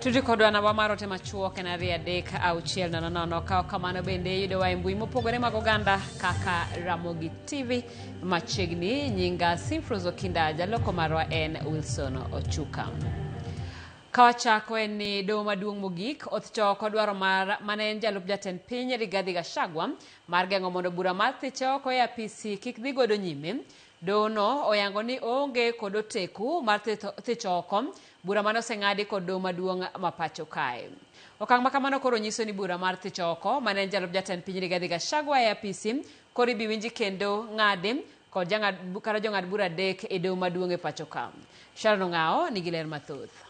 Tudri kodwa namba mar ote machuok en 23600. Ka ok kamano bende yudowa e mbui mopogore mag oganda kaka Ramogi TV machiegni. Nyinga Simfros Okinda, jaloko marwa en Wilson Ochuka. Ka wachako en ni doho maduong' mogik othicho oko dwaro mar mane en jalup jatend piny Rigathi Gachagua mar geng'o mondo bura mar thiche oko e apisi kik dhi godo nyime. Dohono oyango ni oonge kod oteku mar thicho oko bura mane oseng'adi kod doho maduong' ma pacho kae. Okang' ma kamano koro nyiso ni bura mar thicho oko mane en jalup jatend piny Rigathi Gachagua e apisi koro ibi winji kendo ng'adi kod jang'ad kata jong'ad bura adek e doho maduong' e pacho ka. Sharon Ong'awo nigi ler mathoth.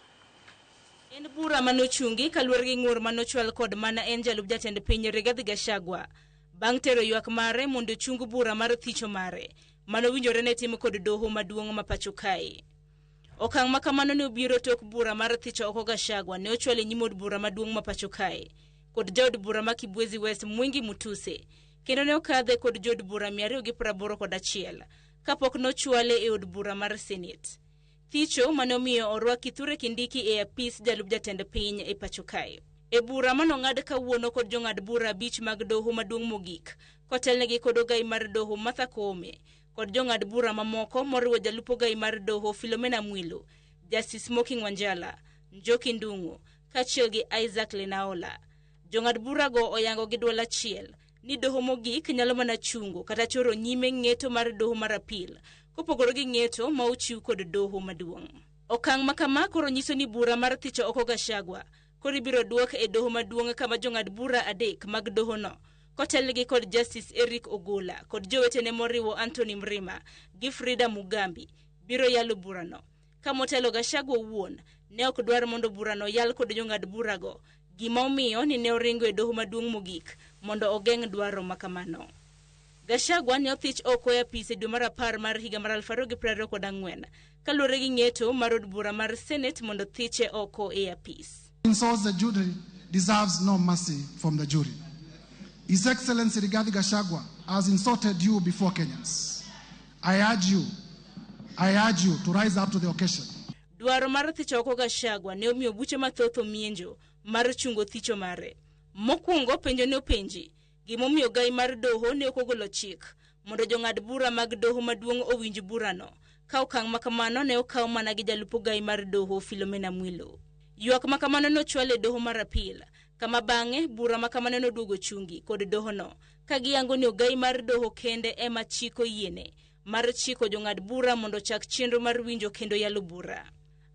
En bura mane ochungi kaluwore gi ng'ur mane ochwal kod mana en jalup jatend piny Rigathi Gachagua bang' tero ywak mare mondo ochung bura mar thicho mare mane owinjore ne tim kod doho maduong' ma pacho kae. Okang' ma kamano ne obiro tok bura mar thicho oko Gachagua ne ochwal e nyim od bura maduong' ma pacho kae kod jaod bura ma Kibwezi West Mwingi Mutuse kendo ne okadhe kod jood bura 281 kapok nochwale e od bura mar Senate. Thicho mane omiyo orwak Kithure Kindiki e apis jalup jatend piny e pacho kae. E bura mane ong'ad kawuono kod jong'ad bura abich mag doho maduong' mogik kotelnegi kod ogai mar doho Martha Koome kod jong'ad bura mamoko moriwo jalup ogai mar doho Philomena Mwilu, Justice Moking Wanjala, Njoki Ndung'u kaachiel gi Isaac Lenaola. Jong'ad burago oyango gi dwol achiel ni doho mogik nyalo mana chungo kata choro nyime ng'eto mar doho mar apil kopogore gi ng'eto ma ochiw kod doho maduong'. Okang' ma kama koro nyiso ni bura mar thicho oko Gachagua koro ibiro duok e doho maduong' kama jong'ad bura adek mag dohono kotelnegi kod Justice Eric Ogola kod jowetene moriwo Anthony Mrima gi Frida Mugambi biro yalo burano. Ka motelo Gachagua owuon ne ok dwar mondo burano oyal kod jong'ad burago, gima omiyo ni ne oringo e doho maduong' mogik mondo ogeng' dwaro ma kamano. Gachagua ne othich oko e apis e dwe mar apar mar higa mar 2024 kaluwore gi ng'eto mar od bura mar Senate mondo thiche oko e apis. Insults the jury deserves no mercy from the jury. His Excellency Rigathi Gachagua has insulted you before Kenyans. I urge you, I urge you to rise up to the occasion. Dwaro mar thicho oko Gachagua ne omiyo buche mathoth omienjo mar chungo thicho mare. Mokwongo penjo ne openji gimomiyo gai mar doho ne ok ogolo chik mondo jong'ad bura mag doho maduong' owinj burano ka okang' ma kamano ne okaw mana gi jalup ogai mar doho Philomena Mwilu. Ywak ma kamano nochwal e doho mar apil kama bang'e bura ma kamano noduogo chungi kod dohono ka giyango ni ogai mar doho kende ema chik oyiene mar chiko jong'ad bura mondo ochak chenro mar winjo kendo yalo bura.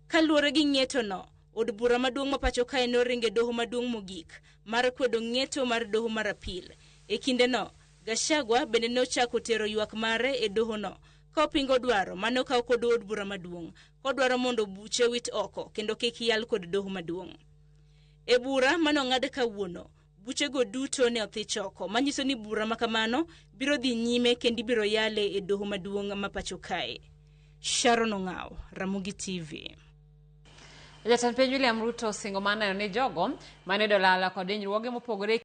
Kaluwore gi ng'etono, od bura maduong' ma pacho kae noringo e doho maduong' mogik mar kwedo ng'eto mar doho mar apil. E kindeno, Gachagua bende ne ochako tero ywak mare e dohono ka opingo dwaro mane okaw kod od bura maduong' kodwaro mondo buche wit oko kendo kik yal kod doho maduong'. E bura mane ong'ad kawuono, buchego duto ne othich oko, manyiso ni bura ma kamano biro dhi nyime kendo ibiro yale e doho maduong' ma pacho kae. Sharon Ong'aw, Ramogi TV. Jatend piny William Ruto osingo mar neno ni jogo mane dolala kod hinyruoge mopogore.